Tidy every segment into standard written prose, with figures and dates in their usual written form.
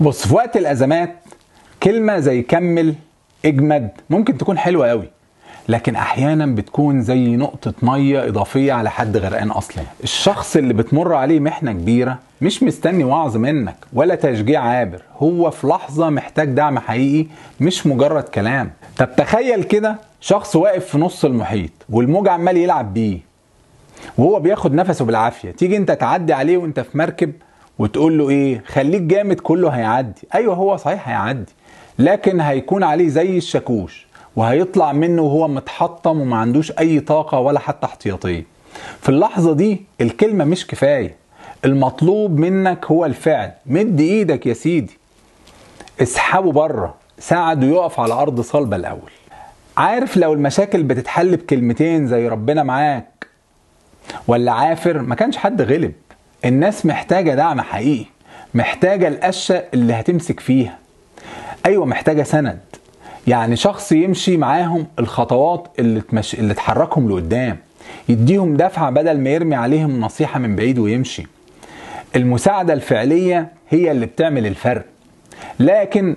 بص، في وقت الأزمات كلمة زي كمل، اجمد، ممكن تكون حلوة قوي، لكن احيانا بتكون زي نقطة مية اضافية على حد غرقان اصلا. الشخص اللي بتمر عليه محنة كبيرة مش مستني وعظ منك ولا تشجيع عابر، هو في لحظة محتاج دعم حقيقي مش مجرد كلام. طب تخيل كده شخص واقف في نص المحيط والموج عمال يلعب بيه وهو بياخد نفسه بالعافية، تيجي انت تعدي عليه وانت في مركب وتقول له ايه؟ خليك جامد كله هيعدي. ايوه هو صحيح هيعدي، لكن هيكون عليه زي الشاكوش وهيطلع منه وهو متحطم وما عندوش اي طاقة ولا حتى احتياطية. في اللحظة دي الكلمة مش كفاية، المطلوب منك هو الفعل. مد ايدك يا سيدي، اسحبه بره، ساعده يقف على ارض صلبة الاول. عارف لو المشاكل بتتحل بكلمتين زي ربنا معاك ولا عافر ما كانش حد غلب. الناس محتاجة دعم حقيقي، محتاجة القشة اللي هتمسك فيها، ايوه محتاجة سند، يعني شخص يمشي معاهم الخطوات اللي تحركهم لقدام، يديهم دفعة بدل ما يرمي عليهم نصيحة من بعيد ويمشي. المساعدة الفعلية هي اللي بتعمل الفرق، لكن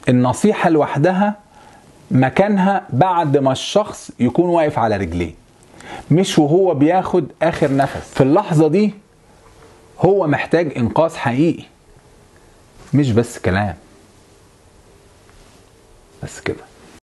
النصيحة لوحدها مكانها بعد ما الشخص يكون واقف على رجليه، مش وهو بياخد آخر نفس. في اللحظة دي هو محتاج إنقاذ حقيقي، مش بس كلام. بس كده.